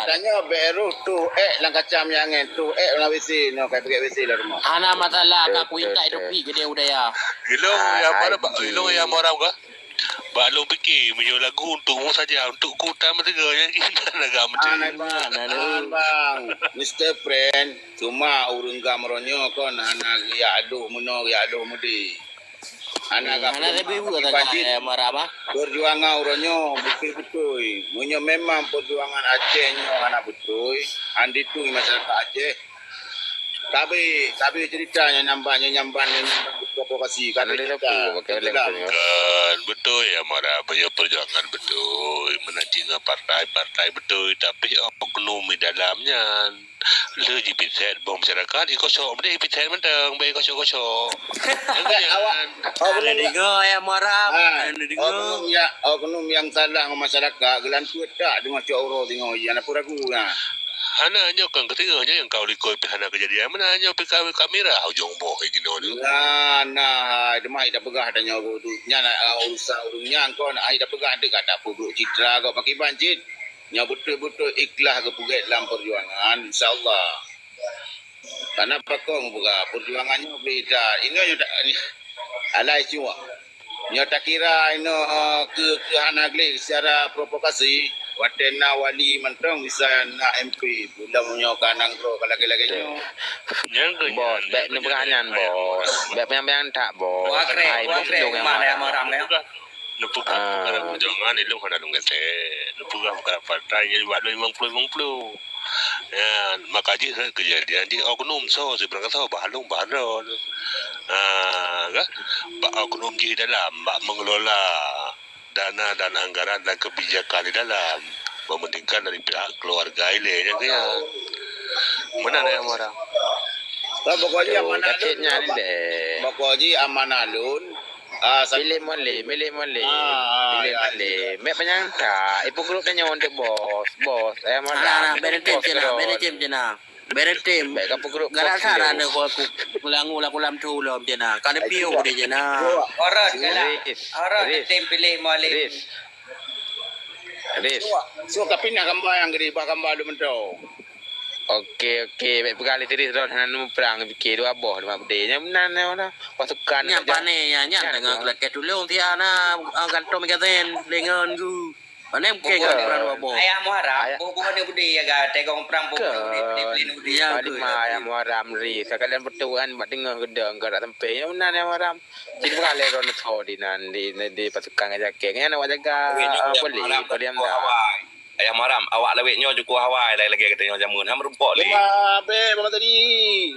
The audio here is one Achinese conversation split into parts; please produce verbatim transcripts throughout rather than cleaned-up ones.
Tanyoe bèk roh tuh ék lam kaca miangén, tuh ék lam WC nyoe, ka peuget WC lam rumoh. Hana masalah, ka kuintai topi keudéh budaya. Ilong ya mana, ilong ya moram ka? Bak lôn pike, meunyoe lagu untuk mu saja, untuk ku tan meuteugah, nyang keunan agak meuteugah. Hana, bang. Hana, bang. Mister Friend, cuma ureueng GAM uroe nyoe kon hana geujak aloh meunoe, geujak aloh meudéh. Hana, hmm, hana leubeh buet sagai, eh, marah, bah. Perjuangan uroe nyoe beutôi-beutôi. Meunyoe memang perjuangan Aceh nyoe hana beutôi, han ditui masyarakat Aceh. Tapi, tapi cerita nyang nyambat, nyang nyambat, nyang nyambat provokasi. Tapi cerita, betul. Kan beutôi ya, marah, meunyoe perjuangan beutôi, meunan cit ngon partai-partai beutôi, tapi oknum di dalam nyan. Lheueh jipithet boh masyarakat, ikosok meudeh jipithet mantong, bèk ikosok-kosok. Awak, awak hana deungoe ya, marah. Ha, hana deungoe. Oknum ya, oknum nyang salah ngon masyarakat, geulanteuk tak deungoe cok uroe deungoe, hana peue ragu na. Hana, nyoe kan keuteungoh nyoe nyang ka u likot pih hana keujadian. Meunan nyoe pih ka, ka mirah ujong boh, eh, jinoe tu. Nah, nah, hai, teuma ita peugah tanyoe tu. Nyan, ah, urusan ureueng nyan kon, ah, ita peugah deuh ka tapeubrok citra gob pakiban cit. Nyoe beutôi-beutôi ikhlas geupeugèt lam peujuangan, insya Allah. Karena pakon peugah, peujuangan nyoe beda. Inoe nyoe tak, alai cuak. Nyoe takira inoe, eh, keu, keu hana gleh secara provokasi. Watèe na wali mantong bisa na M P. Bulan nyoe ka nanggroe ka lagèe-lagèe nyoe. Bos, bèk neupeugah nyan, bos. Bèk panyang-panyang that, bos. Hai, bos, dong nyang marah. Neupeugah peukara peujuangan, ilong hana lôn gaséh. Neupeugah peukara partai, jadi bak lôn limong ploh limong ploh. Ya, maka jih keujadian jih oknum soe sibarang soe, bah lôn, bah droe. Ha, kan? Bak oknum jih dalam, bak mengelola dana dan anggaran dan kebijakan di dalam, membandingkan dari pihak keluarga ilèe nyang keu nyan. Meunan nyang marah. Pokok jih amanah lôn. Pokok jih amanah lôn. Ah, sa- Milék molè, milék molè. Ah, ah, milék molè. Bèk panyang that, ipeugrop tanyoe untuk bos, bos. Ayah Muharam, bos, bos. Bèk neutem cina. Bèk ka peugrop bos. Galak saran deh, aku ulang-ulang ulam tu lom cina. Ka neupiôh deh cina. Orang galak. Orang neutem pilék molè. Ris. Ris. So, so, tapi na gambar nyang gede, bah gambar lôn mantong. Oke, oke. Bèk peugah lé Idris droe hana muprang, pike dua boh, lima beudé. Nyan meunan, nyan meunan. Pasukan nyan pané, nyan, nyan teungoh geulakèe tulông siat na, ah, gantom magazen, lengon gu. Pané mungken ka muprang dua boh. Ayah Muharam, boh-boh ni beudé ya ga, tegong prang boh ni beudé, beudé, beudé. Ya, panglima betul. Ayah Muharam ri, sekalian betuan bak teungoh geudong, gerak sampai. Nyan meunan Ayah Muharam. Cit peugah lé droe neusoe di nan, di, di pasukan ngon jakeng. Nyan awak jaga, ah, poli, poli amda. Ayah Muharam, awak lawét nyoe cukôp hawai lagèe-lagèe gata nyoe jameun. Han meurumpok lé. Cuma bèk, Muhammad Tadi.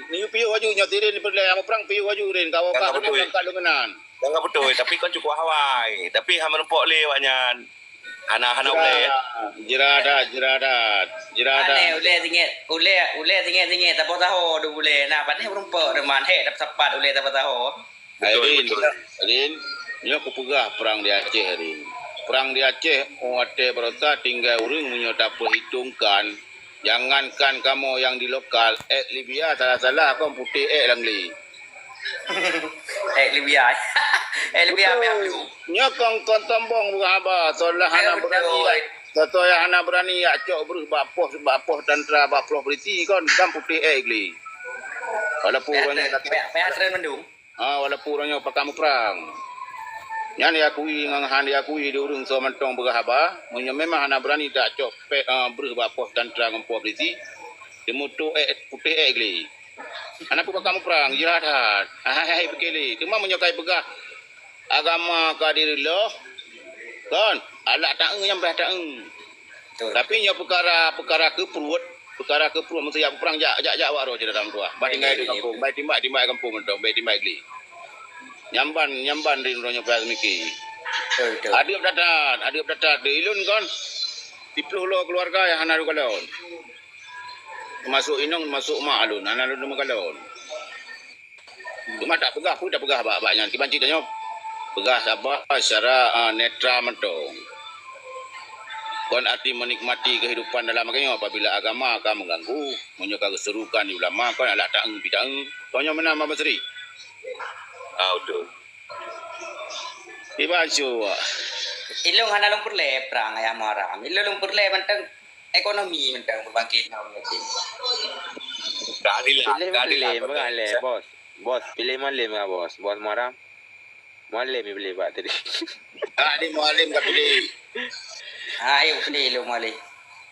Ni piôh laju nyoe tirin ni peureulèe, han muprang piôh laju rin. Ka awak ka beutôi. Ka lôn keunan. Jangan beutôi, tapi kon cukôp hawai. Tapi han meurumpok lé awak nyan. Hana, hana ulèe. Jira that, jira that, jira that. Aneh, ulèe singèt, ulèe, ulèe singèt-singèt, saboh saho dum ulèe. Nah, pané meurumpok teuma, hèk, dapat sapat ulèe saboh saho. Betul, Rin, betul. Rin, nyoe kupeugah prang di Aceh, Rin. Prang di Aceh, oh, watèe baroesa tinggai ureueng meunyoe tapeuhitongkan, jangankan kamoe nyang di lokal, èk Libya salah-salah kon putéh èk lam glé. Èk Libya. Èk Libya. Betul. Nyoe kon, kon sombong bukan haba, soe hana beurani, soe hana beurani jak cok breuh bak pos, bak pos tantra, bak pos polisi kon, kan putéh èk glé. Walaupun ureueng nyan, pihak, pihak tren mandum. Ha, walaupun ureueng nyoe pakon muprang. Nyan diakui ngon han diakui di ureueng soe mantong peugah haba, meunyoe memang hana beurani jak cok pèk, ha, breuh bak pos tantra ngon pos polisi, teuma tu èk putéh èk glé. Hana peue pakon muprang, jihad that. Hai, hai, hai, pike lé. Teuma meunyoe kai peugah agama ka direulôh, kon, alak taeu nyang bah taeu. Betul. Tapi nyoe peukara, peukara keu pruet, peukara keu pruet meuseuti jak muprang jak, jak, jak awak droe cit datang tuah. Bah tinggai di kampung, bah timbak, timbak kampung mantong, bah timbak glé. Nyamban, nyamban di droe nyoe payah miki. Betul, betul. Adeup that-that, adeup that-that di ulôn kon. Siplôh lo keuluarga nyang hana lôn kalon. Teumasok inong, teumasok mak lôn, hana lôn kalon. Cuma tapeugah peue tapeugah bak, bak nyan. Kiban cit tanyoe peugah saban secara, ah, netral mantong. Kon arti menikmati kehidupan dalam agama nyoe apabila agama ka mengganggu, meunyoe ka geuseurukan di ulama, kon alak taeu pih taeu. Tanyoe meunan Mak Basri. Ah, betul. Kiban cit. Ilong hana lôn peureulèe prang Ayah Muharam. Ilong lôn peureulèe mantong Ekonomi mantong beubangkit na ureuëng yatim. Keadilan, keadilan, Malem, Bos. Bos, piléh Malem ka, Bos. Bos Muaram. Malem piléh tadi. Ah, di Malem ka piléh. Hai, piléh lôn Malem.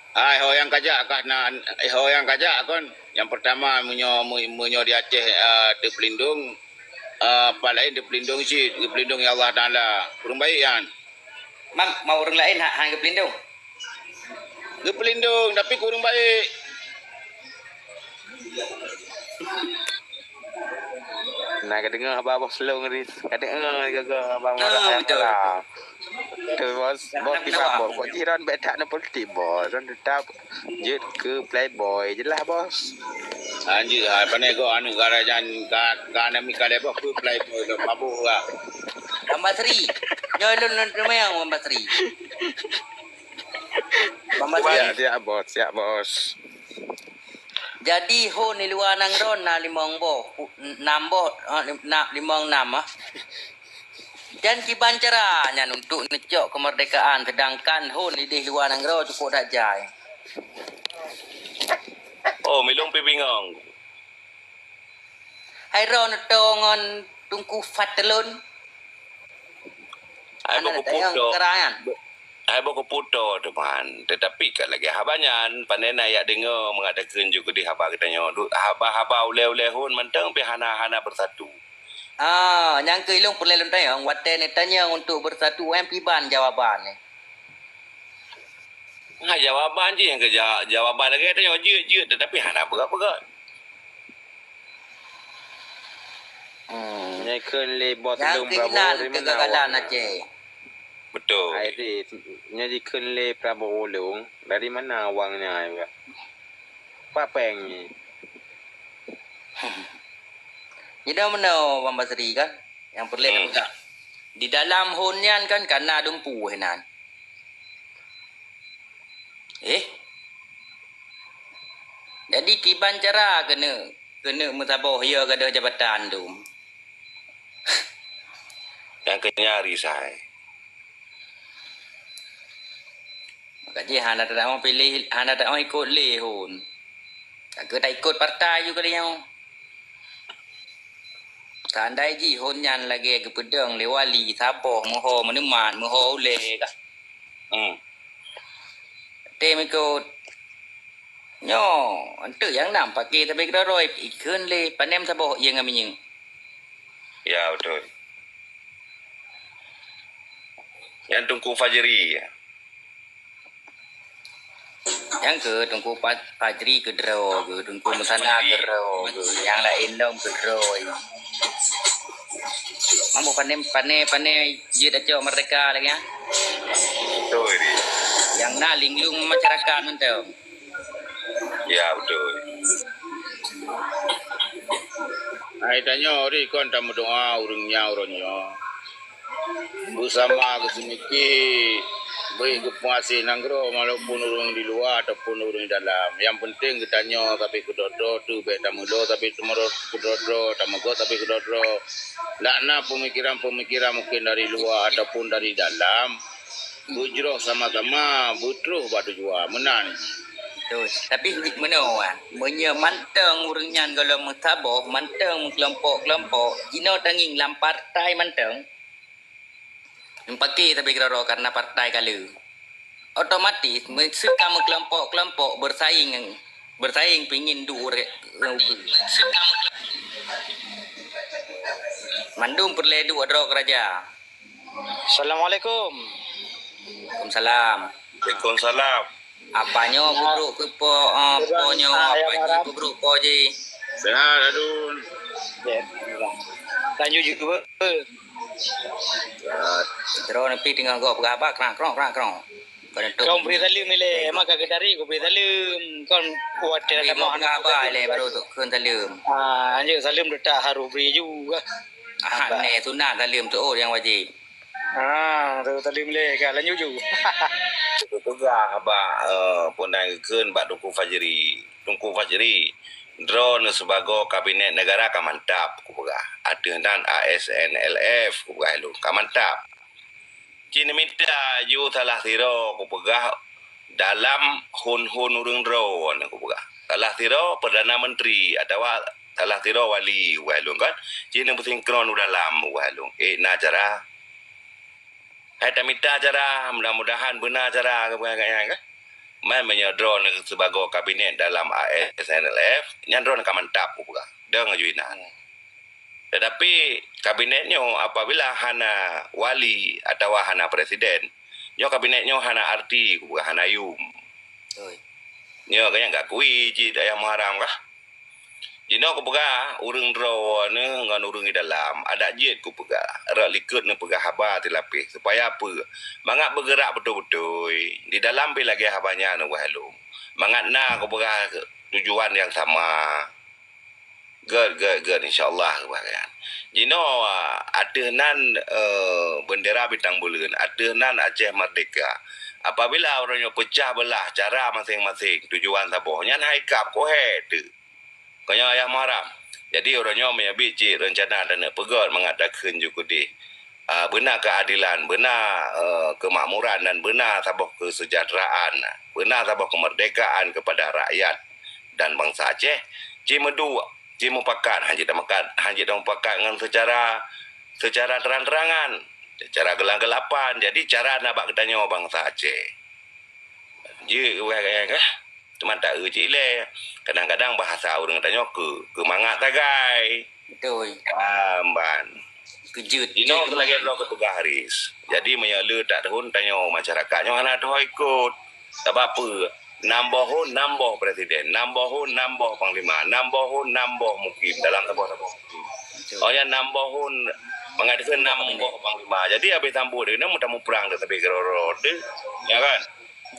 Hai, ho nyang kajak kah na, ho nyang kajak kon. Nyang pertama, meunyoe, meunyoe di Aceh, ah, teupelindong, ah, pat laén teupelindong cit, geupelindong ya Allah Taala. Ureuëng baik nyan. Mam, mau ureuëng laén ha-, han geupelindong? Geupelindong, tapi kureueng baik. Nah, ka deungoe haba Bos Long, Ris. Ka deungoe gaga haba Muaram. Betul. Tu, Bos, Bos, kenapa? Bos, kok jiran bek tak na politik, Bos. Kan tetap jeuet keu playboy je lah, Bos. Anjir, hai, pane go anu, gara jan ka, ka na mi ka leboh keu playboy lo, mabuk lah. Bang Basri. Nyoe lôn, lôn, lôn mayang, Bang Basri. Bang Basri. Siap, siap, Bos. Siap, Bos. Jadi, hon di luwa nanggroe na limong boh, nam boh, eh, lim-, na, limong nam, ah. Dan kiban cara nyan untuk neucok keumeurdekaan, seudangkan hon ideh luwa nanggroe cukôp that jai. Oh, milong pi bingong. Hai droe neutoe ngon Teungku Fadlon. Hai boh keuputo. Hai boh keuputo teuma, tetapi ka lagée haba nyan, pane na jak deungoe meungadakeueng ju keudeh haba geutanyoe. Haba-haba ulée-ulée hon mantong pih hana, hana beusatu. Ah, nyang keuh ilong peureulée lôn tanyong, watée neutanyong untuk beusatu, nyan piban jawaban nyan? Ha, jawaban jih nyang keu ja-, jawaban lagée tanyoe jeuet-jeuet, tetapi hana peugah-peugah. Hmm. Nyang kheun lé Bos Long Prabowo dari mana awaknya? Betul. Hai, Ris, nyang jikheun lé Prabowo Long, dari mana awaknya? Pat péng nyan? Jinoe meunoe Bang Basri kan, nyang peureulée tapeugah. Di dalam hon nyan kan ka na dumpeue nan. Eh? Jadi kiban cara keuneuk, keuneuk meusaboh ya gadoh jabatan tu. Nyang keu nyan risai. Maka jih hana teutamong piléh, hana teutamong ikot lé hon. Ka keuh taikot partai ju kali nyoe. Seandai jih hon nyan lagée geupeudong lé wali, saboh meuho meuneumat, meuho ulée kah. Hmm. Tem ikot. Nyoe, enteuk nyang nam paké sabe keudroe-droe, ikheun lé panem saboh ié ngon minyeuk. Ya, betul. Nyan Teungku Fajri. Nyang keu Teungku Pa-, Fajri keudroe geuh, Teungku Musana keudroe geuh, nyang laén lom keudroe. Mampu pane, pane, pane jeuet acok merdeka lagée nyan. Betul, Ri. Nyang na linglung masyarakat mantong. Ya, betul. Hai tanyoe, Ri, kon tameudoa ureuëng nyan uroe nyoe. Beusama geuseumiki, bri geupeungaséh nanggroe, walaupun ureuëng di luwa ataupun ureuëng di dalam. Nyang peunteng geutanyoe sabe keudroe-droe, teuh bék tameulo sabe keudroe-droe, tameugot sabe keudroe-droe. Nak na peumikiran-peumikiran mungken dari luwa ataupun dari dalam, beujroh sama-sama, beutroh bak tujuan. Meunan. Betul. Tapi meunoe, meunyoe mantong ureuëng nyan gohlom meusaboh, mantong meukelompok-kelompok, jinoe tangieng lam partai mantong, Meupaké sabe keudroe-droe karena partai ka le. Otomatis, meuseuka meukelompok-kelompok beusaing, beusaing pingin duek ureuëng ukeue. Mandum peureulée duek droe keuraja. Assalamualaikum. Waalaikumsalam. Waalaikumsalam. Apa nyoe peubrok keu po, ah, po nyoe, apa jih peubrok po jih? Sehat, Adun. Ya. Lanjut juga. Droeneuh pih teungoh gob peugah haba, krang, krong, krang, krong. Kon bri saleuem ilée, maka keudari ku bri saleuem. Kon kuat tidak sama haba ilée baru tu kheun saleuem. Ah, anjir saleuem detak harus bri juga. Ah, neh sunat saleuem tu, oh, yang wajib. Ah, tu tadi mulai ka lanjut ju. Kupeugah bak, eh, peue nan geukheun bak Teungku Fajri. Teungku Fajri, droeneuh sibagoe kabinet negara ka mantap, kupeugah. Ateueh nan A S N L F, kupeugah lôn, ka mantap. Cit neumita ju salah sidroe, kupeugah, dalam hon-hon ureuëng droe nyoe kupeugah. Salah sidroe Perdana Menteri atawa salah sidroe wali ubak lôn kan. Cit neupeusinkron u dalam ubak lôn. Eh, na cara. Hai tamita cara, mudah-mudahan beuna cara keupeugah nyan kan. Man meunyoe droeneuh sibagoe kabinet dalam A S N L F, nyan droeneuh ka mantap kupeugah. Deungon ju inan. Tetapi kabinet nyoe apabila hana wali atawa hana presiden, nyoe kabinet nyoe hana arti kupeugah, hana yum. Oi. Nyoe kan nyang gakui cit Ayah Muharram kah? Jinoe kupeugah, ureuëng droeneuh ngon ureuëng di dalam, adak jeuet kupeugah, rot likot neupeugah haba silapeh, supaya peue? Mangat beugeurak beutôi-beutôi, di dalam pih lagée haba nyan ubak lôn. Mangat na kupeugah tujuan nyang sama. Gét, gét, gét, insya Allah kupeugah nyan. Jinoe, ateueh nan, eh, bendera bintang buleuen, ateueh nan Aceh Merdeka. Apabila ureuëng nyoe peucah beulah cara maséng-maséng, tujuan saboh, nyan hai kap kohé teuk. Kon nyoe Ayah Muharram. Jadi uroe nyoe meunyoe biet cit reuncana taneuk peugét mangat takheun ju keudeh, ah, beuna keuadilan, beuna, eh, keumakmuran dan beuna saboh keuseujahteuraan, beuna saboh keumeurdekaan keupada rakyat dan bansa Aceh. Cit meuduek, cit mupakat, hana jeuet tamupakat, hana jeuet tamupakat ngon seucara, seucara terang-terangan, seucara gelap-gelapan. Jadi cara na bak geutanyoe bansa Aceh. Jeuet keuh kah. Teuma taeu cit ilée. Kadang-kadang bahasa ureuëng tanyoe keu, keu mangat sagai. Beutôi. Ah, mban. Keujeuet. Jinoe lagée droe keupeugah Haris. Jadi meunyoe le tak tahun tanyoe masyarakat nyoe hana tuho ikot. Sabab peue? Nam boh hon nam boh presiden, nam boh hon nam boh panglima, nam boh hon nam boh mukim dalam saboh-saboh mukim. Beutôi. Oh ya, nam boh hon mangat keu nam boh panglima. Jadi habéh sambot deungon meutamong prang teutabeh keudroe-droe teuh, ya kan?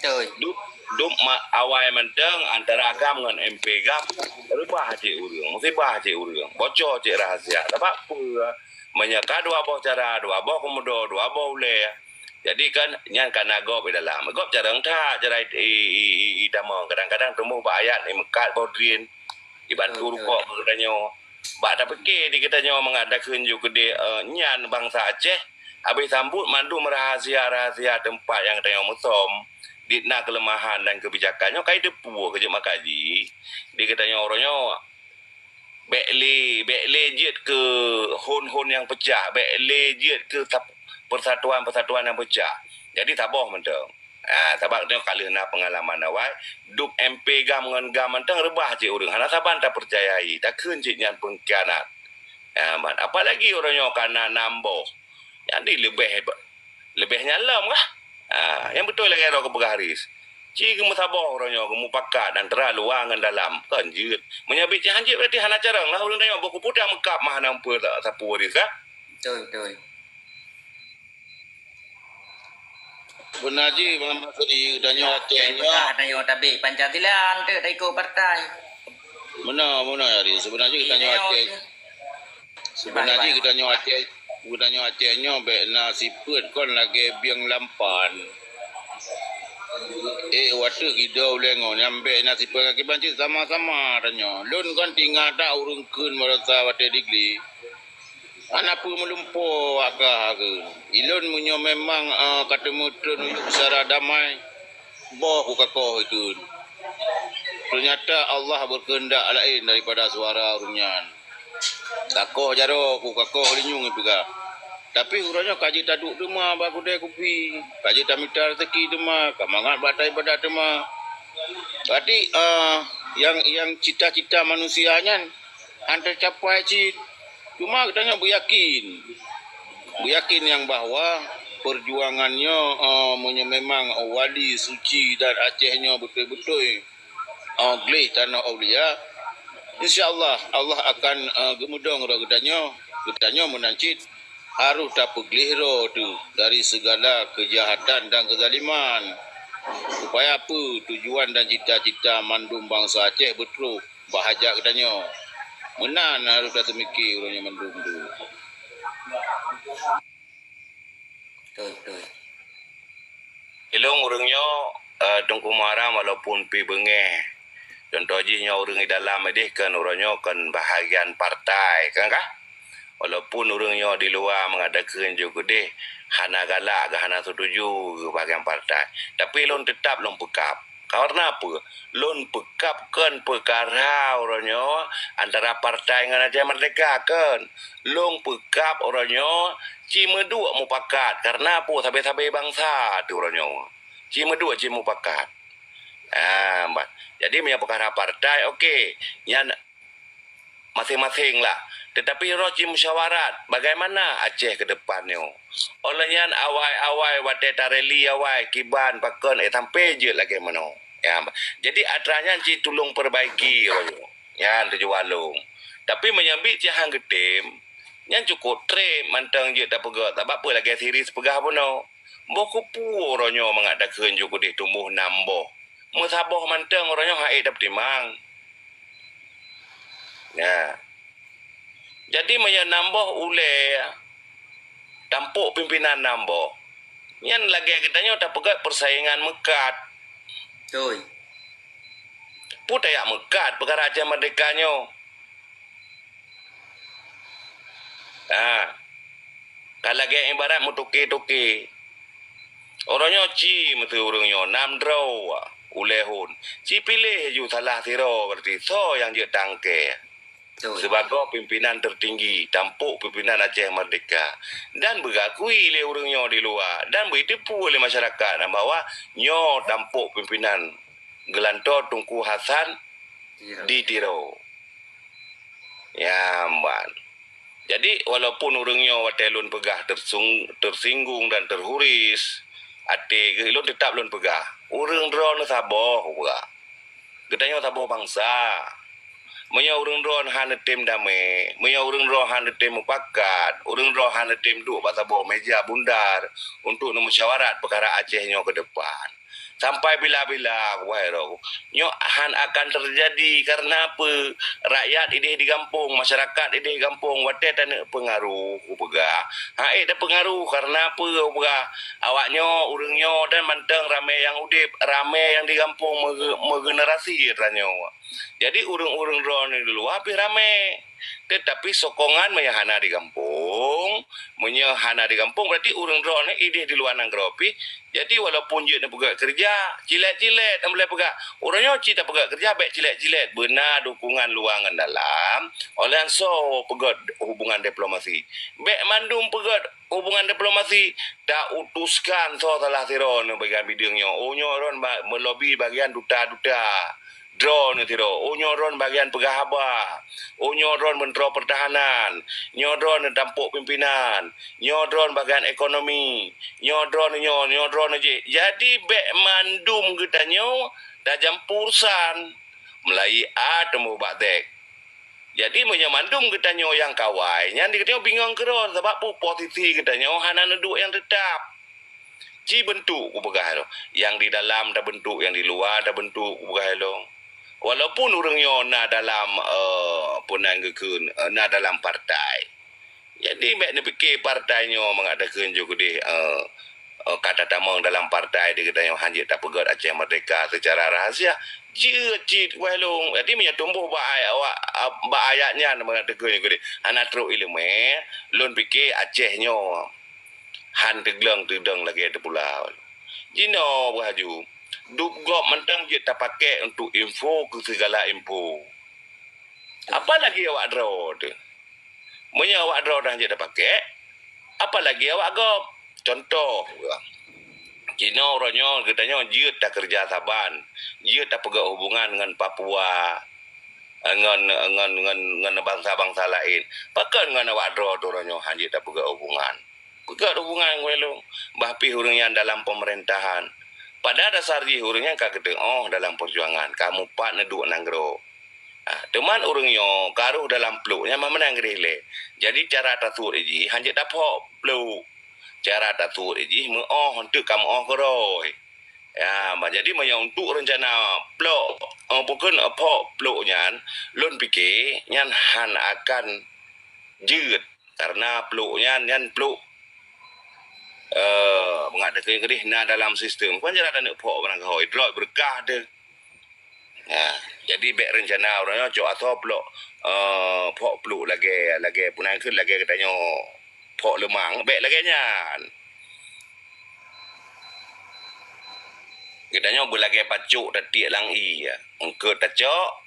Beutôi. Dum, dum ma-, awai mantong antara GAM ngon M P GAM, reubah cit ureuëng, musibah cit ureuëng, bocor cit rahsia. Sabab peue? Meunyoe ka dua boh cara, dua boh keumudo, dua boh ulée, jadi kan nyan ka na gob di dalam. Gob jareueng that cara i, i, i, i, itamong. Kadang-kadang teumuh bak ayat imeukat boh drien, ibantu rukok keu geutanyoe. Bak tapike di geutanyoe mangat takheun ju keudeh, eh, nyan bansa Aceh, habéh sambot mandum rahsia-rahsia teumpat nyang geutanyoe musom, dit na keuleumahan dan keubijakan nyoe ka iteupeue keu jeuet makaji di geutanyoe uroe nyoe. Bék lé, bék lé jeuet keu hon-hon nyang peucah, bék lé jeuet keu tap-, persatuan-persatuan nyang peucah. Jadi saboh mantong. Ah, sabab nyoe ka lheueh na peungalaman awai, dum M P GAM ngon GAM mantong reubah cit ureuëng, hana saban tapeucayai, takheun cit nyan peungkhianat. Ah, man, apalagi uroe nyoe ka na nam boh. Jadi leubeh, leubeh nyan lom kah? Ah, nyang beutôi lagée droe keupeugah Haris. Ci geumeusaboh uroe nyoe, geumupakat antara luwa ngon dalam. Kon jeuet. Meunyoe biet ci hanjeuet berarti hana carông lah ureuëng tanyoe, boh keupeue tameukab mah hana mupeue sapeue Haris kah? Beutôi, beutôi. Beuna jih, Muhammad Seri, geutanyoe Aceh nyoe. Tanyoe tabek Pancasila, eunteuk taikot partai. Meunoe, meunoe, Ari. Seubeuna jih geutanyoe Aceh. Seubeuna jih geutanyoe Aceh, geutanyoe Aceh nyoe bék na sifeuet kon lagée bieng lampan. Eh, watée gidong ulée ngon nyan bék na sifeuet, kiban cit sama-sama tanyoe. Lôn kon tinggai that ureuëng kheun meurasa watée digli. Hana peue meulumpoe aka keu. Ilôn meunyoe memang, eh, ka teumeutrön uyueb secara damai, boh kukakoh ikheun. Teunyata Allah beukeuheundak laén daripada suara ureuëng nyan. Kakoh jaroe kukakoh linyueng ipeugah. Tapi uroe nyoe ka jeuet taduek teuma bak keudée kupi, ka jeuet tamita raseuki teuma, ka mangat bak taibadat teuma. Berarti, eh, nyang, nyang cita-cita manusia nyan hana teucapai cit. Cuma geutanyoe beuyakin, beuyakin nyang bahwa peujuangan nyoe, eh, meunyoe memang wali suci dan Aceh nyoe beutôi-beutôi, eh, gleh tanoh aulia, insya Allah, Allah akan, eh, geumudong droe geutanyoe. Geutanyoe meunan cit harôh tapeugleh droe teuh dari segala keujahatan dan keuzaliman, supaya peue tujuan dan cita-cita mandum bansa Aceh beutrôh bak hajat geutanyoe. Meunan harôh taseumike uroe nyoe mandum tu. Beutôi, beutôi. Ilôn ureuëng nyoe, eh, Teungku Muharram, walaupun pi beungéh. Contoh jih nyoe ureuëng di dalam ideh kan uroe nyoe kan bahagian partai, kan kah? Walaupun ureuëng nyoe di luwa mangat takheun jeuet keudeh hana galak, hana setuju keu bagian partai, tapi lôn teutap lôn peukab. Karena apa? Lôn peukab kon peukara uroe nyoe antara partai ngon Aceh Merdeka kon. Lôn peukab uroe nyoe ci meuduek mupakat. Karena apa? Sabe-sabe bansa tu uroe nyoe. Ci meuduek ci mupakat. Ah, bah. Jadi meunyoe peukara partai, oke. Nyan masing-masing lah. Tetapi roh ci musyawarat, bagaimana Aceh ke depan nyoe? Oleh nyan awai-awai watée tareli awai kiban pakon eh sampai jeuet lagée manoe. Ya, jadi atra nyan ci tulung perbaiki roh nyoe. Nyan tujuan lôn. Tapi meunyoe biet ci han geutem, nyan cukup treb mantong jeuet tapeugah. Sabab peue lagée series peugah bunoe. Boh kupu roh nyoe mangat takheun jeuet keudeh tumboh nam boh. Meusaboh mantong roh nyoe hai tapeutimang. Ya. Jadi meunyoe nam boh ulée tampok pimpinan nam boh, nyan lagée geutanyoe tapeugah persaingan meukat. Betul. Peue tajak meukat peukara Aceh Merdeka nyoe? Ha. Ka lagée ibarat meutuke-tuke. Uroe nyoe ci meuteue ureuëng nyoe nam droe ulée hon. Ci piléh ju salah sidroe berarti soe nyang jeuet tangke. Betul. Sibagoe pimpinan tertinggi, tampok pimpinan Aceh Merdeka. Dan beugakui lé ureuëng nyoe di luwa dan beuteupeue lé masyarakat bahwa nyoe tampok pimpinan geulantoe Teungku Hasan di Tiro. Ya, mban. Jadi, walaupun ureuëng nyoe watée lôn peugah tersung-, tersinggung dan terhuris até geuh, lôn teutap lôn peugah, ureuëng droeneuh saboh, peugah. Geutanyoe saboh bansa. Meunyoe ureuëng droeneuh hana tem damé, meunyoe ureuëng droeneuh hana tem mupakat, ureuëng droeneuh hana tem duek bak saboh meja bundar untuk neumusyawarat peukara Aceh nyoe ke depan. Sampai bila-bila, wahai roh, nyoe han akan terjadi. Karena apa? Rakyat ideh di gampông, masyarakat ideh gampông, watée taneuk peungaruh, kupeugah. Hai tapeungaruh, karena apa? Kupeugah. Awak nyoe, ureuëng nyoe dan mantong ramé nyang udeb, ramé nyang di gampông meuge-, meugenerasi tanyoe. Jadi, ureuëng-ureuëng droeneuh di luwa pih ramé. Tetapi sokongan meunyoe hana di gampông, meunyoe hana di gampông, berarti ureuëng droeneuh ideh di luwa nanggroe pih. Jadi, walaupun jeuet neupeugah keureuja, cilet-cilet, nyang boleh peugah. Uroe nyoe ci tapeugah keureuja, bék cilet-cilet. Beuna dukungan luwa ngon dalam, oleh nyan soe peugét hubungan diplomasi. Bék mandum peugét hubungan diplomasi, ta utuskan soe salah sidroe neuh bagian bideueng nyoe. Oh, nyoe droen ba-, meulobi bagian duta-duta. Droeneuh sidroe. Oh, nyoe droen bagian peugah haba. Oh, nyoe droen Menteri Pertahanan. Nyoe droen tampok pimpinan. Nyoe droen bagian ekonomi. Nyoe droen nyoe, nyoe droen jih. Jadi, bék mandum geutanyoe tajampu urusan. Meulayi a teumeuh bak dék. Jadi, meunyoe mandum geutanyoe nyang kawai, nyan di geutanyoe bingong keudroe, sabab peue posisi geutanyoe hana neuduek nyang teutap. Ci beuntuk kupeugah lom. Nyang di dalam tabeuntuk, nyang di luwa tabeuntuk kupeugah lom. Walaupun ureuëng nyoe na dalam, eh, peue nan geukheun, eh, na dalam partai. Jadi, bék neupike partai nyoe mangat takheun jeuet keudeh, eh, eh, ka tatamong dalam partai di geutanyoe han jeuet tapeugét Aceh Merdeka secara rahasia. Jeuet cit wai lôn. Jadi, meunyoe tumboh bak ayat, bak ayat nyan mangat takheun jeuet keudeh hana trok iéleumé, lôn pike Aceh nyoe han teugleng teudong lagée teupula. Jinoe beuhaju, dup gob mantong jeuet tapakék untuk info keu sigala info. Apalagi awak droe teuh. Meunyoe awak droe dah jeuet tapakék, apalagi awak gob. Contoh, jinoe uroe nyoe geutanyoe jeuet takeureuja saban, jeuet tapeugét hubungan ngon Papua, eh, ngon, ngon, ngon, ngon bansa-bansa laén. Pakon ngon awak droe teuh uroe nyoe han jeuet tapeugét hubungan? Peugét hubungan ngon lôn, bah pih ureuëng nyan dalam pemerintahan. Pada dasar jih ureuëng nyan ka geuteuôh dalam perjuangan, ka mupat neuduek nanggroe. Ah, teuma ureuëng nyoe ka rôh dalam plôk nyan meunan geudeh lé. Jadi cara tasuet jih han jeuet taphok plôk. Cara tasuet jih meuôh, eunteuk ka meuôh keudroe. Ya, bah, jadi meunyoe untuk rencana plôk, eh, bukon, eh, phok plôk nyan, lôn pike nyan han akan jeuet. Karena plôk nyan, nyan plôk, eh, mangat takheun keudeh na dalam sistem. Kon jalan taneuk phok barang keuhôi, droe beureukat deh. Ya, Jadi bék reuncana uroe nyoe cok asoe plok, eh, phok pluk lagée, lagée peunan keuh lagée geutanyoe phok leumang, bék lagée nyan. Geutanyoe beulagée pacok tatiek lam ié, eungkot tacok,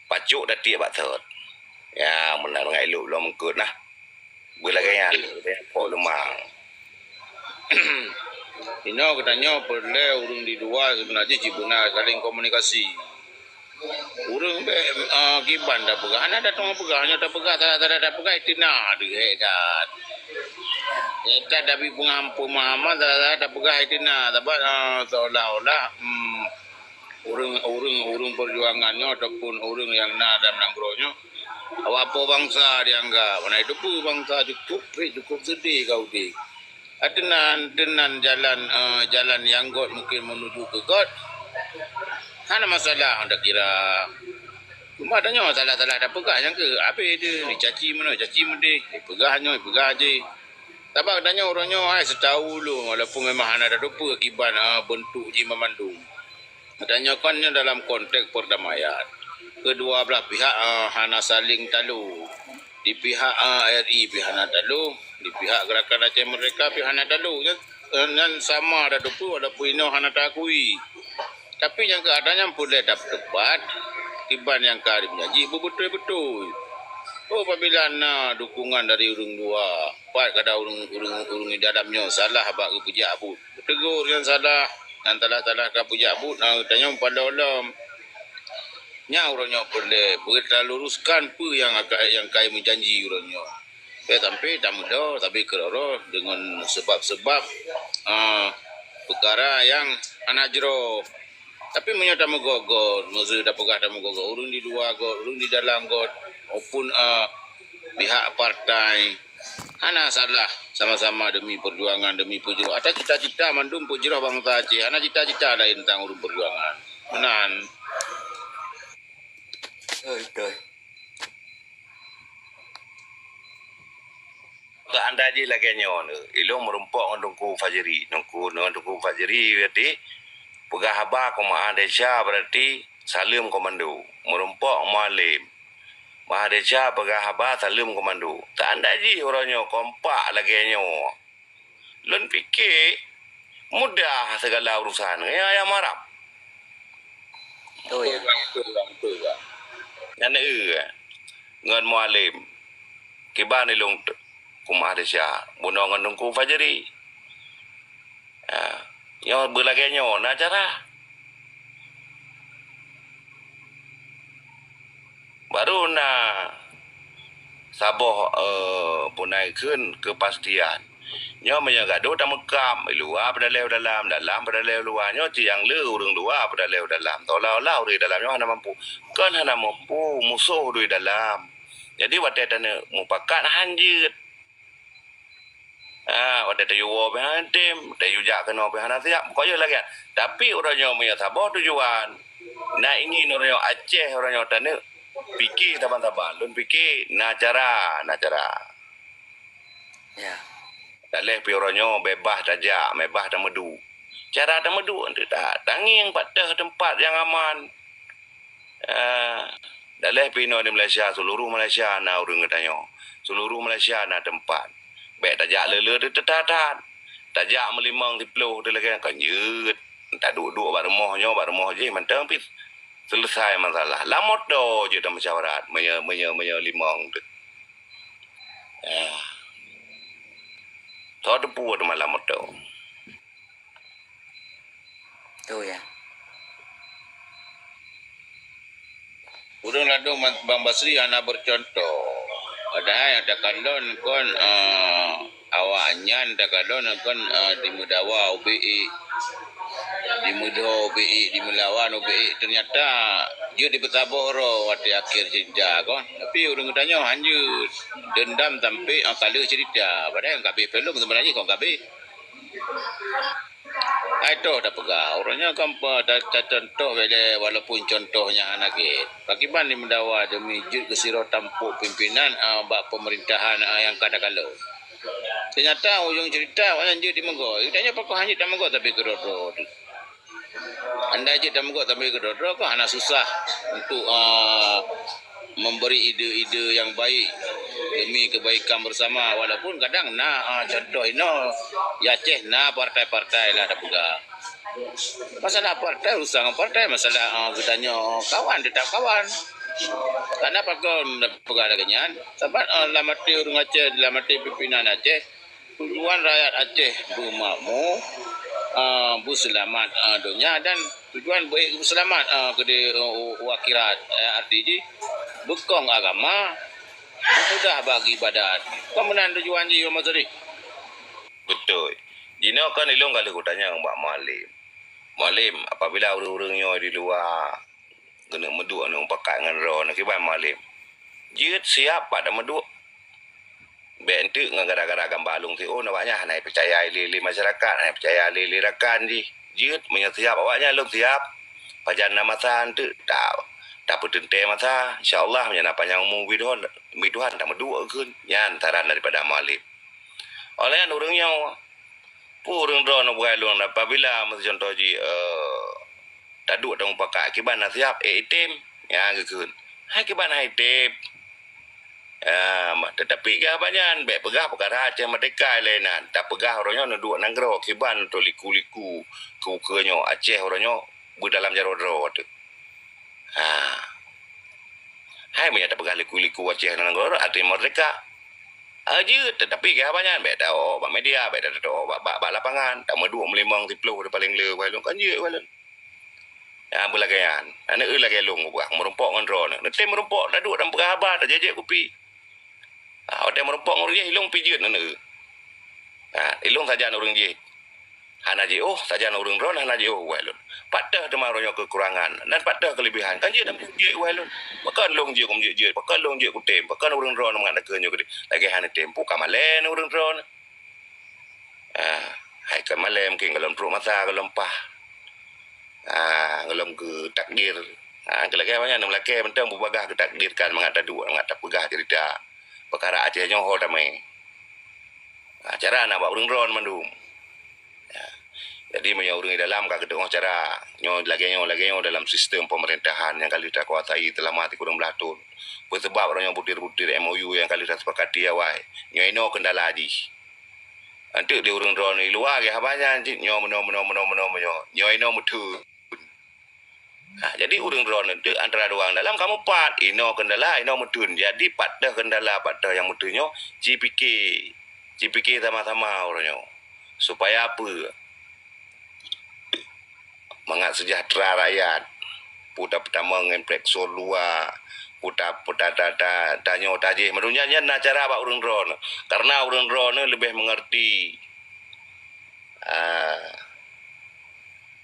pacok tatiek bak sot. Ya, meunan ngai lop lom eungkot nah. Beulagée nyan, beulagée nyan phok leumang. Inoe geutanyoe peureulée ureuëng di luwa seubeuna jih jibeuna saling komunikasi. Ureuëng bék, eh, kiban tapeugah, hana tatong peugah, nyoe tapeugah, salah-salah tapeugah, itu na deuh, eh, that. Eh, that tapi pengam-, pemahaman, salah-salah tapeugah, itu na. Sabab, eh, seolah-olah, hmm, ureuëng, ureuëng, ureuëng perjuangan nyoe ataupun ureuëng nyang na dalam nanggroe nyoe, awak po bansa dianggap. Meunan itu peue bansa cukup, cukup seudeh ka udeb. Teunan, teunan jalan, eh, jalan nyang göt mungkin menuju keu göt. Hana masalah, anda kira. Cuma tanyoe salah-salah tapeugah nyang keu habéh tu, dicaci meunoe, caci meudeh, dipeugah nyoe, dipeugah jih. Sabab tanyoe uroe nyoe hai seutahun lom, walaupun memang hana tateupeue kiban, eh, beuntuk jih meumandum. Tanyoe kon nyoe dalam konteks perdamaian. Kedua belah pihak, eh, hana saling talo. Di pihak, eh, R I pih hana talo, di pihak Gerakan Aceh Merdeka pih hana talo. Nyan, eh, nyan sama tateupeue walaupun inoe hana taakui. Tapi nyang keu ata nyan peureulée tapeuteupat, kiban nyang ka jijanji beubeutôi-beutôi. Oh, apabila na dukungan dari ureuëng luwa, pat kadang ureuëng, ureuëng, ureuëng di dalam nyoe salah bak geupeujak buet. Tegur nyang salah, nyang salah-salah ka peujak buet, na tanyoe padahai lom. Nyan uroe nyoe peureulée, beutaluruskon peue nyang aka-, nyang ka meujanji uroe nyoe. Sampai, sampai tameudoe, tapi keuroro deungon sebab-sebab, ah, peukara nyang hana jroh. Tapi meunyoe tameugot-got, meuseu tapeugah tameugot-got, ureuëng di luwa got, ureuëng di dalam got, maupun, ah, pihak partai, hana salah, sama-sama demi perjuangan, demi peujroh. Ata cita-cita mandum peujroh bansa Aceh, hana cita-cita laén tang ureuëng perjuangan. Meunan. Beutôi, beutôi. Teuanda jih lagée nyoe, ilôn meurumpok ngon Teungku Fajri. Teungku, ngon Teungku Fajri berarti peugah haba keu Maha Desya berarti saleuem keu mandum. Meurumpok Mualem. Maha Desya peugah haba saleuem keu mandum. Teuanda jih uroe nyoe kompak lagée nyoe. Lôn pike mudah segala urusan. Ya, ya marap. Oh, ya. Betul, betul, betul, betul. Nyan, eh, ngon Mualem. Kiban ilôn t-, keu Maha Desya. Bunoe ngon Teungku Fajri. Ya. Nyoe beulagée nyoe na cara. Baru na saboh, eh, punai kheun keupastian. Nyoe meunyoe gadoh tameukam, luwa peudaleh u dalam, dalam peudaleh u luwa. Nyoe cit nyang le ureuëng luwa peudaleh u dalam. Seolah-olah ureuëng dalam nyoe hana mampu. Kon hana mampu, musoh dui dalam. Jadi watée taneuk mupakat han jeuet. Ha, watée tayue woe pih hana tem, tayue jak keunoe pih hana siap, pokok jih lagée nyan. Tapi uroe nyoe meunyoe saboh tujuan, na ingin uroe nyoe Aceh uroe nyoe taneuk, pike saban-saban. Lôn pike na cara, na cara. Ya. Daleh pih uroe nyoe beubaih tajak, beubaih tameuduek. Cara tameuduek enteuk that, tangieng pat teuh teumpat nyang aman. Eh, daleh pih inoe di Malaysia, seuluruh Malaysia na ureuëng geutanyoe. Seuluruh Malaysia na teumpat. Bék tajak le-le teuh that-that. Tajak meulimong siploh teuh lagée nyan ka jeuet. Taduek-duek bak rumoh nyoe, bak rumoh jih mantong pih selesai masalah. Lam moto jeuet tamusyawarat meunyoe, meunyoe, meunyoe limong teuh. Eh. Soe teupeu teuma lam moto. Tu ya. Ureuëng ladôm Bang Basri hana beucontoh. Padahai nyang takalon kon, eh, awaknyan takalon kon, eh, dimeudawa ubé ék, dimeudho ubé ék, dimeulawan ubé ék. Teunyata jeuet dipeusaboh droe watée akhé ceurita kon. Tapi ureuëng geutanyoe han jeuet, deundam sampai, eh, ka lheueh ceurita. Padahai nyang ka abéh filem seubeuna jih kon ka abéh. Hai toh tapeugah, uroe nyoe kan pe-, ta-, tacontoh bak lé, walaupun contoh nyang hana gét. Pakiban dimeudawa demi jeuet keu sidroe tampok pimpénan, a, bak peumerintahan, a, nyang ka takalon. Teunyata ujong ceurita awaknyan jeuet dimeugoe. Geutanyoe pakon hana jeuet tameugoe tapi keudroe-droe teuh. Andai jeuet tameugok sampai keudroe-droe, kan hana susah untuk, ah, memberi ide-ide yang baik demi kebaikan bersama, walaupun kadang na, ah, contoh inoe, di Aceh na partai-partai lah tapeugah. Masalah partai, urusan ngon partai, masalah, ah, geutanyoe kawan, tetap kawan. Karena pakon tapeugah lagèe nyan? Sabab, ah, lam até ureueng Aceh, lam até pimpinan Aceh, tujuan rakyat Aceh beumakmu, ah, beuseulamat, ah, donya dan tujuan beu-, beuseulamat, ah, keudeh, ah, u, u akhirat. Eh, arti jih, beukong agama, beumudah bagi ibadat. Kon meunan tujuan jih, Muhammad Sadiq? Beutôi. Jinoe kan ilôn ka lheueh kutanyong bak Mualem. Mualem, apabila ureueng-ureueng nyoe di luwa geuneuk meuduek, neuk mupakat ngon droeneuh, kiban Mualem? Jeuet siap bak tameuduek. Bèk enteuk ngon gara-gara gamba lôn siôn, awaknyan hana peucaya lé, lé masyarakat, hana peucaya lé, lé rakan jih. Jeuet meunyoe siap awaknyan, lôn siap. Pajan na masa enteuk ta-, tapeuteuntèe masa. Insya Allah, meunyoe na panyang umu ubé Tuhan, ubé Tuhan tameuduek kheun. Nyan saran daripada Mualem. Óh lheueh nyan ureueng nyoe, peue ureueng droeneuh bukai lôn, apabila meucontoh jih, eh, taduek tamupakat, kiban na siap, eh, item, nyan geukheun. Hai kiban hai item. Ah, ma-, teutapi keu haba nyan, bèk peugah peukara Aceh Merdeka ilèe nan. Tapeugah uroe nyoe neuduek nanggroe, kiban untuk liku-liku keu ukeue nyoe Aceh uroe nyoe beudalam jaroe droe teuh. Ha. Hai meunyoe tapeugah liku-liku Aceh nanggroe, arti merdeka. Ah, jeuet, teutapi keu haba nyan, bèk tawoe bak media, bèk tawoe bak, bak, bak lapangan. Tameuduek meulimong siplôh di paleng le, wai lôn kan jeuet, wai lôn. Nyang beulagèe nyan, aneuk eu lagèe lôn peugah, meurumpok ngon droeneuh. Neutem meurumpok, taduek dan peugah haba, tajak-jak kupi. Ha, watèe meurumpok ngon ureueng jih, ilôn pih jeuet aneuk eu. Ha, ilôn sajan ureueng jih. Hana jiôh, sajan ureueng droeneuh hana jiôh, wai lôn. Pat teuh teuma uroe nyoe keukurangan, dan pat teuh keulebihan. Kan jeuet dan jeuet, wai lôn. Pakon lôn jeuet, keumeujeuet-jeuet. Pakon lôn jeuet kutem. Pakon ureueng droeneuh mangat takheun nyoe keudeh. Lagèe hana tem, peue ka malèe ureueng droeneuh. Ah, hai ka malèe mungken gohlom trok masa, gohlom paih. Ah, gohlom geutakdir. Ah, keu lagèe awaknyan meulakèe mantong beubagaih geutakdirkan mangat taduek, mangat tapeugah ceurita peukara Aceh nyoe ho tamè. Ah, cara na bak ureueng droeneuh mandum. Ya. Jadi, meunyoe ureueng di dalam ka geudeungoe cara nyoe lagèe nyoe, lagèe nyoe dalam sistem pemerintahan nyang ka lheueh takuasai seulama sikureueng blaih thon. Peue sabab uroe nyoe butir-butir M O U nyang ka lheueh tasepakati awai. Nyoe inoe keundala jih. Enteuk di ureueng droeneuh di luwa geuh haba nyan cit nyoe meunoe, meunoe, meunoe, meunoe, meunoe. Nyoe inoe meutheun. Ha, jadi ureueng droeneuh di antara dua ureueng dalam kamoe pat, inoe keundala, inoe meutheun. Jadi pat teuh keundala, pat teuh nyang meutheun nyoe, cipike. Cipike sama-sama uroe nyoe. Supaya peue? Mangat seujahteura rakyat. Peue tapeutamong ngon plek sor luwa, peue ta-, peue ta-, ta-, ta-, tanyoe tajih. Meunurot nyan, nyan na cara bak ureueng droeneuh. Karena ureueng droeneuh leubeh meungerti. Ah,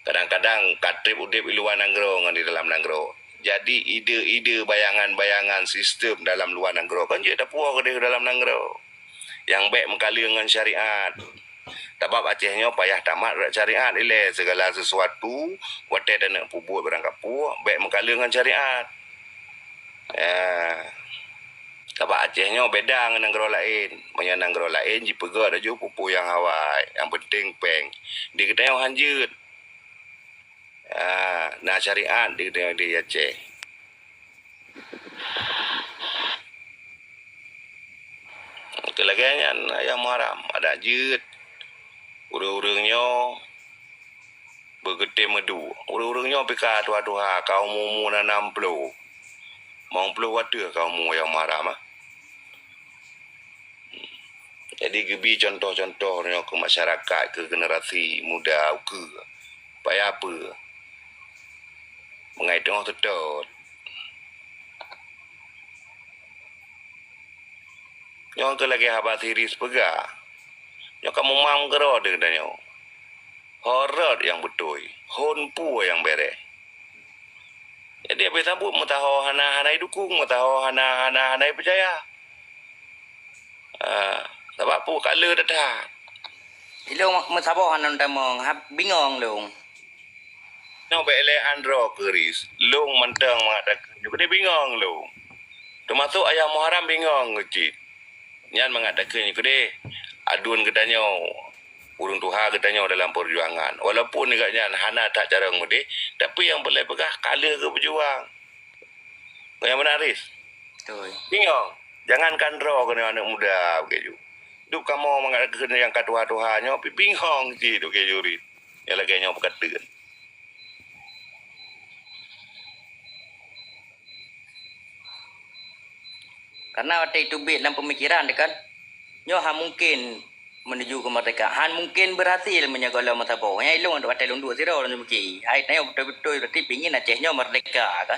kadang-kadang ka trép udép i luwa nanggroe ngon di dalam nanggroe. Jadi, ide-ide, bayangan-bayangan sistem dalam luwa nanggroe kan jeuet tapuwoe keudeh dalam nanggroe. Nyang bèk meukaleueng ngon syariat. Sabab Aceh nyoe payah tamat rot syariat ilèe, segala sesuatu watèe taneuk peubuet barang kapeue bèk meukaleueng ngon syariat. Ya. Sabab Aceh nyoe beda ngon nanggroe laén. Meunyoe nanggroe laén jipeugöt laju peue-peue nyang awai, nyang penting pèng. Di geutanyoe han jeuet. Ya, na syariat di geutanyoe di Aceh. Keu lagèe nyan, ayah Muharram, adak jeuet. Ureueng-ureueng nyoe beugeutem meuduek. Ureueng-ureueng nyoe pih ka tuha-tuha, ka umu-umu na nam ploh. Limong ploh watèe ka umu ayah Muharram, ah. Jadi, geubi contoh-contoh nyoe keu masyarakat, keu generasi muda ukeue. Supaya peue? Meungai teungoh teutot. Nyoe keuh lagèe haba siris peugah. Nyoe ka mumang keudroe di geutanyoe. Ho rot nyang beutôi, hon peue nyang bèrèh. Jadi, habéh saboh meusaho hana, hana idukong, meusaho hana, hana, hana ipeucaya. Ah, sabab peue ka le that-that. Ilôn meusaboh hana tamong, ha, bingong lôn. Nyoe bèk lé andro keuris, lôn mantong mangat takheun nyoe keudeh bingong lôn. Teumasok ayah Muharram bingong cit. Nyan mangat takheun nyoe keudeh, aduen geutanyoe. Ureuëng tuha geutanyoe dalam peujuangan. Walaupun gobnyan hana that carông meudeh, tapi nyang peureulée peugah ka lheueh geupeujuang. Nyang meunaris. Betul. Bingong. Jangankan droe keunoe aneuëk muda begitu. Duek kamoe mangat keuneuk nyang ka tuha-tuha nyoe pi bingong cit begitu rit. Nyang lagée nyoe peukateun. Karena watée teubiet lam peumikiran teuh kan, nyoe hana mungken menuju kemerdekaan, hana mungken berhasil meunyoe gohlom meusaboh. Nyang ilong watée lôn duek sidroe lôn seumiké, hai tanyoe beutôi-beutôi berarti pingin Aceh nyoe merdeka kan.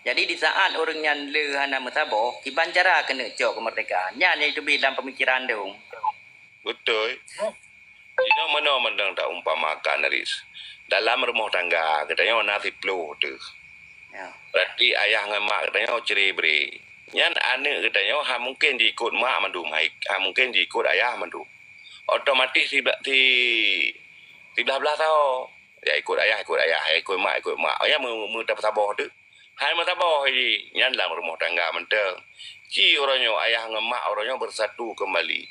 Jadi di saat ureuëng nyan le hana meusaboh, kiban cara keuneuk cok kemerdekaan. Nyan nyang teubiet lam peumikiran dong. Beutôi. Jinoe meunoe mantong taumpamakan ris. Dalam rumoh tangga geutanyoe na siploh teuh. Ya. Berarti ayah ngon mak geutanyoe cre-bre. Nyan aneuëk geutanyoe hana mungken jiikot mak mandum, hana mungken jiikot ayah mandum. Otomatis siblah, si, siblah-blah saho. Ya ikot ayah, ikot ayah, ya ikot mak, ikot mak. Ya meu, meu tapeusaboh teuh. Hai meusaboh jih, nyan lam rumoh tangga mantong. Ci uroe nyoe ayah ngon mak uroe nyoe bersatu kembali.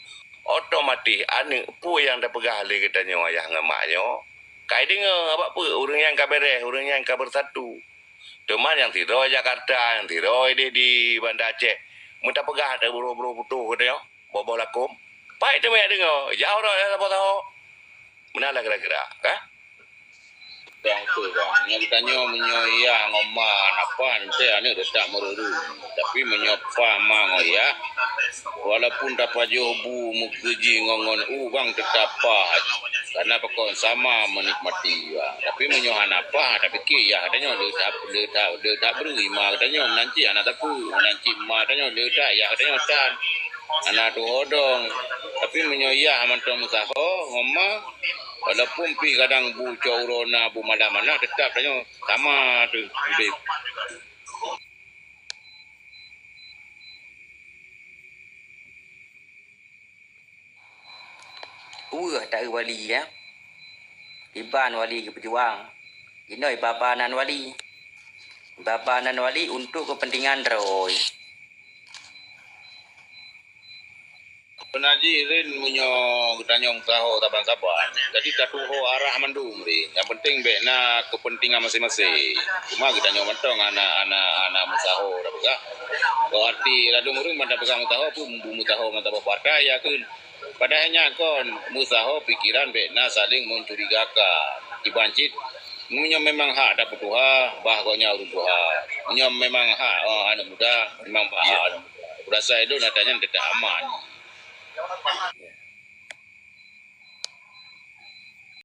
Otomatis aneuëk peue nyang tapeugah lé geutanyoe ayah ngon mak nyoe, ka ideungoe, abak peue ureuëng nyan ka beres, ureuëng nyan ka bersatu. Teuma nyang sidroe Jakarta, nyang sidroe ideh di Banda Aceh, meutapeugah teuh buroe-buroe putôh geutanyoe, boh-boh lakom. Pai teuma deungoe, jauh droe saboh-saboh. Meunan lah kira-kira, ka? Bang tu bang, nyang tanyoe meunyoe yah ngon ma na pan teh aneuëk teutap meureurueng. Tapi meunyoe pa ma ngon yah, walaupun tapajoh bu meukeujih ngon ngon u bang teutap pa. Karena pakon sama menikmati bang. Tapi meunyoe hana pa, tapike yah tanyoe le tap le tap le tap bri ma tanyoe meunan cit hana tapeue, meunan cit ma tanyoe le tap yah tanyoe tan. Hana tuho dong. Tapi meunyoe yah mantong meusaho ngon ma, walaupun pih kadang bu cok uroe na bu malam hana, teutap tanyoe sama teuh udeb. Weueh taeu wali ya. Iban wali geupeujuang. Inoe baba nan wali. Baba nan wali untuk kepentingan droe. Peunaji rin meunyoe geutanyoe meusaho saban-saban, jadi tatuho arah mandum rin. Nyang penting bék na kepentingan maséng-maséng. Cuma geutanyoe mantong hana, hana, hana meusaho tapeugah. Berarti ladum ureuëng ban tapeugah meusaho pun meusaho mantong partai ya kheun. Padahai nyan kon meusaho pikiran bék na saling mencurigakan. Iban cit, meunyoe memang hak tapeutuha, bah gobnyan ureuëng tuha. Meunyoe memang hak, oh, aneuëk muda, memang bah hak aneuëk muda. Kurasa ilôn ata nyan teutap aman.